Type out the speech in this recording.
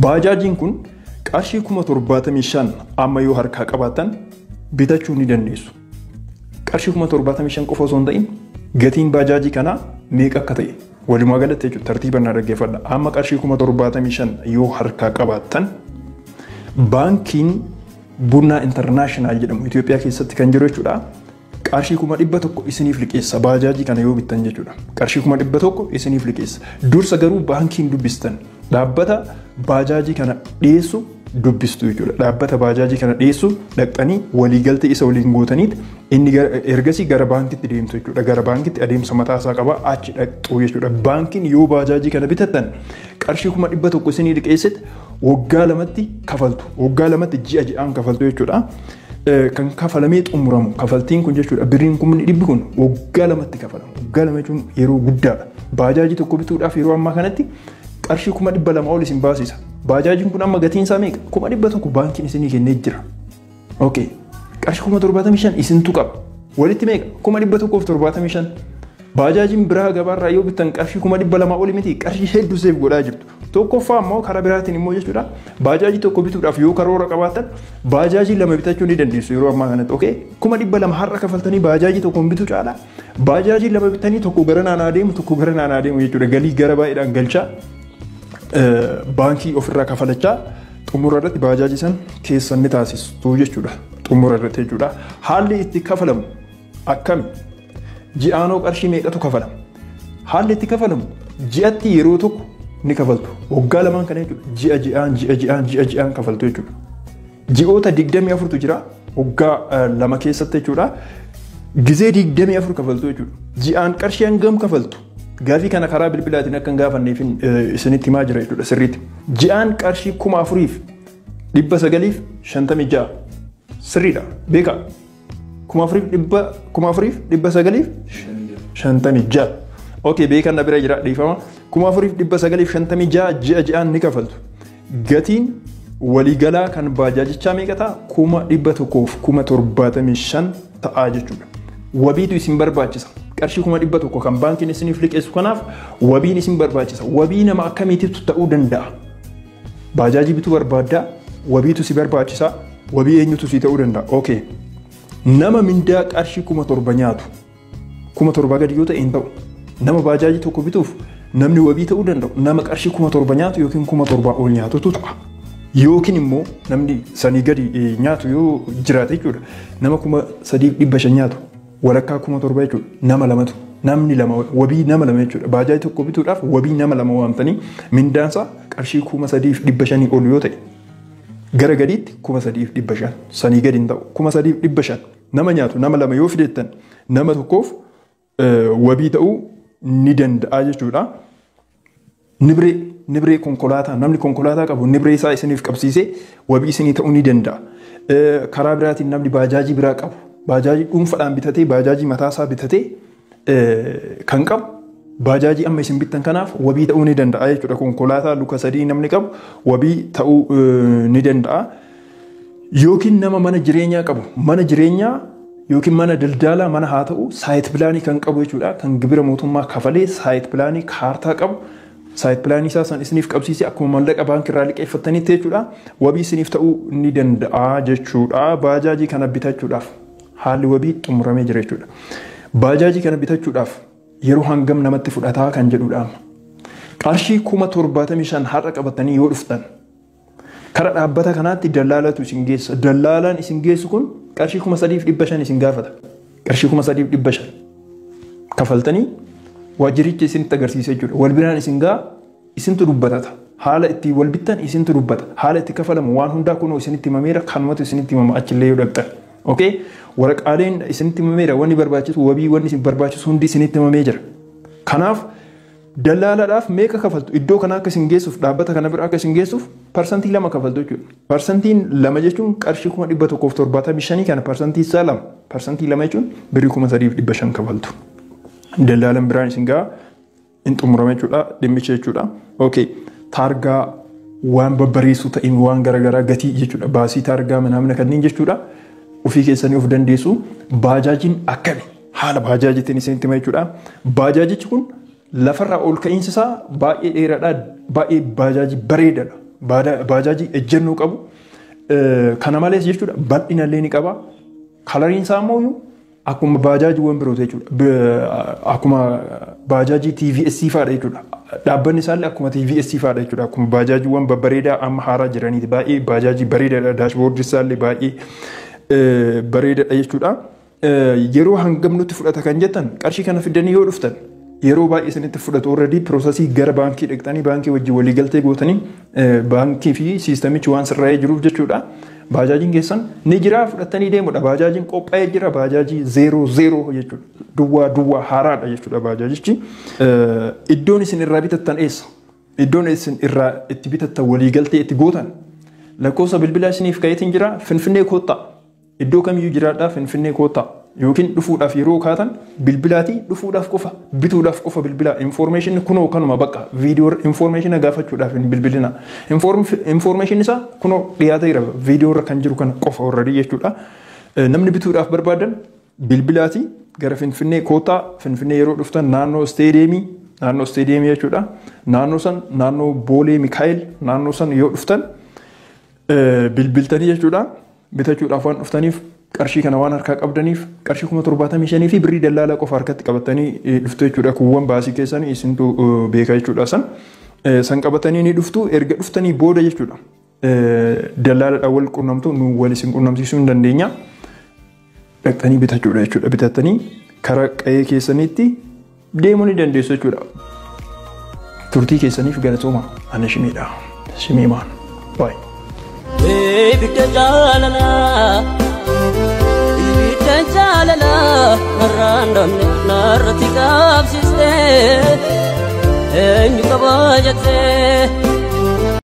Baajaajiin kun qarshii 75,000 amma yoo harkaa qabaattan bitachuu ni dandeessu. Qarshii 75,000 qofa osoo hin ta'in gatiin baajaajii kanaa meeqa akka ta'e walumaa galatti jechuudha, tartiibaan na dhaggeeffadha. Amma qarshii 75,000 yoo harkaa qabaattan baankiin Bunnaa International jedhamu Itoophiyaa keessatti kan jiru jechuudha. Qarshii 100,000 isiniif liqeessa baajaajii kana yoo bittan jechuudha. Qarshii 100,000 isiniif liqeessa. Dursa garuu baankiin dubbistan, dhaabbata baajaajii kana dhiyeessu dubbistu jechuudha. Dhaabbata baajaajii kana dhiyeessu dhaqxanii waliigaltee isa waliin gootaniit inni ergasii gara baankitti deemtu jechuudha. Gara baankitti adeemsa mataa isaa qaba, achi dhaqxu jechuudha. Baankiin yoo baajaajii kana bitattan qarshii 100,000 isinii liqeessite waggaa 2tti kafaltu. Waggaa 2tti ji'a ji'aan kafaltu jechuudha. Kan kafalamee xumuramu kafaltiin kun jechuudha, birriin 100,000 kun waggaa 2tti kafalama. Waggaa 2 jechuun yeroo guddaadha. Baajaajii tokko bituudhaaf yeroo ammaa kanatti qarshii 200,000 ol isin baasisa. Baajaajiin kun amma gatiin isaa meeqa? 100,000 baankiin isinii kennee jira. Okay. Qarshii 75,000 isintu qaba. Walitti meeqa? 175,000. Baajaajiin biraa gabaarraa yoo bittan qarshii 200,000 oli miti, qarshii hedduu seef godhaa jirtu. Tokkoffaa immoo karaa biraatiin immoo jechuudha, baajaajii tokko bituudhaaf yoo karoora qabaattan baajaajii 2 bitachuu ni dandeessu yeroo ammaa kanatti. Okay? 200,000 har'a kafaltanii baajaajii tokko bituu caala baajaajii 2 bitanii tokko gara naanaa deemu, tokko gara naanaa deemu jechuudha. Galii gara baay'eedhaan galchaa baankii ofirraa kafalachaa xumura irratti baajaajii san keessan ni taasistu jechuudha. Xumura irratti jechuudha. Haalli itti kafalamu akkami? Ji'aanoo qarshii meeqatu kafalama? Haalli itti kafalamu ji'atti yeroo tokko ni kafaltu. Waggaa 2 kana jechuudha. Ji'a ji'aan, ji'a ji'aan, ji'a ji'aan kafaltu jechuudha. Ji'oota 24tu jira waggaa 2 keessatti jechuudha. Gizee 24 kafaltu jechuudha. Ji'aan qarshii hangam kafaltu? Gaafii kana karaa bilbilaatiin akka hin gaafanneef isinitti himaa jira jechuudha sirriitti. Ji'aan qarshii 4,956 sirriidha. Beekaa? 4,956. Okay, beekan na bira jira, dhiifama. 4,956 ji'a ji'aan ni kafaltu. Gatiin waliigalaa kan baajaajichaa meeqa ta'a? 175,000 ta'a jechuudha. Wabiitu isin barbaachisa. Qarshii 100,000 kan baankiin isiniif liqeessu kanaaf wabiin isin barbaachisa. Wabii nama akkamiititu ta'uu danda'a? Baajaajii bituu barbaaddaa, wabiitu si barbaachisa, wabii eenyutu si ta'uu danda'a? Okay. Nama mindaa qarshii 7,000 nyaatu, 7,000 gadi yoo ta'e hin ta'u. Nama baajaajii tokko bituuf namni wabii ta'uu danda'u nama qarshii 7,000 nyaatu yookiin 7,000 ol nyaatutu ta'a. Yookiin immoo namni sanii gadi nyaatu yoo jiraate jechuudha. Nama 3,500 nyaatu, walakkaa 7,000 jechuudha. Nama lamatu, namni lama wabii nama lama jechuudha. Baajaajii tokko bituudhaaf wabii nama lama waamtanii mindaansaa qarshii 3,500 ol yoo ta'e gara gadiitti 3,500 sanii gadi hin ta'u. 3,500 nama nyaatu nama lama yoo fideettan nama tokkoof wabii ta'uu ni danda'a jechuudha. Nibree konkolaataa, namni konkolaataa qabu nibree isaa isiniif qabsiisee wabii isinii ta'uu ni danda'a. Karaa biraatiin namni baajaajii biraa qabu, baajaajii dhuunfaadhaan bitatee, baajaajii mataasaa bitatee kan qabu baajaajii amma isin bittan kanaaf wabii ta'uu ni danda'a jechuudha. Konkolaataa luka 3 namni qabu wabii ta'uu ni danda'a. Yookiin nama mana jireenyaa qabu, mana jireenyaa yookiin mana daldalaa mana haa ta'u saayit pilaanii kan qabu jechuudha. Kan gibira mootummaa kafalee saayit pilaanii kaartaa qabu, saayit pilaanii isaa san isiniif qabsiisee akkuma mallaqa baankiirraa liqeeffattanitti jechuudha. Wabii isiniif ta'uu ni danda'a jechuudha. Baajaajii kana bitachuudhaaf haalli wabii xumuramee jira jechuudha. Baajaajii kana bitachuudhaaf yeroo hangam namatti fudhataa kan jedhudha. Qarshii 75,000 har'a qabatanii yoo dhuftan kara dhaabbata kanaatti dallaalatu isin geessa. Dallaalaan isin geessu kun qarshii 3,500 isin gaafata. Qarshii 3,500 kafaltanii waajjiricha isinitti agarsiisa jechuudha. Wal biraan isin ga'a, isintu dubbatata. Haala itti wal bittan isintu dubbata. Haala itti kafalamu waan hundaa kunoo isinitti himameera, kanumatu isinitti himama achillee yoo dhaqxan. Okay? Waraqaaleen isinitti himameera, wanni barbaachisu, wabii wanni isin barbaachisu hundi isinitti himamee jira. Kanaaf dallaalaadhaaf meeqa kafaltu? Iddoo kana akka isin geessuuf, dhaabbata kana bira akka isin geessuuf 2% kafaltu jechuudha. 2% jechuun qarshii 175,000 kana parsantii isaa 2. 2% jechuun birrii 3,500 kafaltu. Dallaalaan biraan isin ga'a, hin xumurame jechuudha, dhimmicha jechuudha. Okay. Taargaa waan babbareessuu ta'in waan garaagaraa gatii jechuudha. Baasii taargaa manaamna kanneen jechuudha. Ofii keessanii of dandeessu. Baajaajiin akkami? Haala baajaajiitiin isinitti hima jechuudha. Baajaajichi kun lafarraa ol ka'iinsi isaa baay'ee dheeraadha. Baay'ee baajaajii bareedaadha. Baajaajii ejjennoo qabu. Kana malees jechuudha bal'ina illee ni qaba. Coloriin isaa immoo akkuma baajaajiiwwan birooti jechuudha. Akkuma baajaajii TVS fa'aadha jechuudha. Dhaabbanni isaallee akkuma TVS fa'aadha jechuudha. Akkuma baajaajiiwwan babbareedaa amma haaraa jiraniiti. Baay'ee baajaajii bareedaadha. Dashboardi isaallee baay'ee bareedaadha jechuudha. Yeroo hangam nutti fudhata kan jettan, qarshii kana fidanii yoo dhuftan yeroo baay'ee isinitti fudhatu. Already processii gara baankii dhaqxanii baankii wajjin waliigaltee gootanii, baankii fi systemichi waan sirraa'ee jiruuf jechuudha. Baajaajiin keessan ni jira, fudhattanii deemudha. Baajaajiin qophaa'ee jira, baajaajii 00 jechuudha. Duwwaa duwwaa haaraadha jechuudha baajaajichi. Iddoon isin irraa bitattan eessa? Iddoon isin irraa itti bitattan, waliigaltee itti gootan, lakkoofsa bilbilaa isiniif ka'eetiin jira. Finfinnee koottaa. Iddoo kamiyyuu jiraadhaa, Finfinnee koottaa. Yookiin dhufuudhaaf yeroo kaatan bilbilaatii, dhufuudhaaf qofa, bituudhaaf qofa bilbilaa. Information kunoo kanuma bakka viidiyoo information gaafachuudhaaf hin bilbilina. Information isaa kunoo dhiyaateera, viidiyoo irra kan jiru kana qofa already jechuudha. Namni bituudhaaf barbaadan bilbilaatii gara Finfinnee koottaa. Finfinnee yeroo dhuftan naannoo isteediyeemii, naannoo isteediyeemii jechuudha. Naannoo san, naannoo Boolee Mikaa'el, naannoo san yoo dhuftan bilbiltanii jechuudha. Bitachuudhaaf waan dhuftaniif, qarshii kana waan harkaa qabdaniif, qarshii 75,000 fi birrii dallaalaa qofa harkatti qabatanii dhuftu jechuudha. Kuuwwan baasii keessanii isintu beeka jechuudha san. San qabatanii ni dhuftu. Erga dhuftanii booda jechuudha. Dallaaladhaan wal qunnamtu, nu wal isin qunnamsiisuu hin dandeenya. Dhaqxanii bitachuudha jechuudha. Bitattanii karaa qe'ee keessaniitti deemuu ni dandeessu jechuudha. Turtii keessaniif galatooma. Ana Shimeedha. Shimeemaan. Baay'ee. Ibidda jaalalaa, ibidda jaalalaa, narraan dhabne narratti qabsiiste, eenyu qabaa jettee.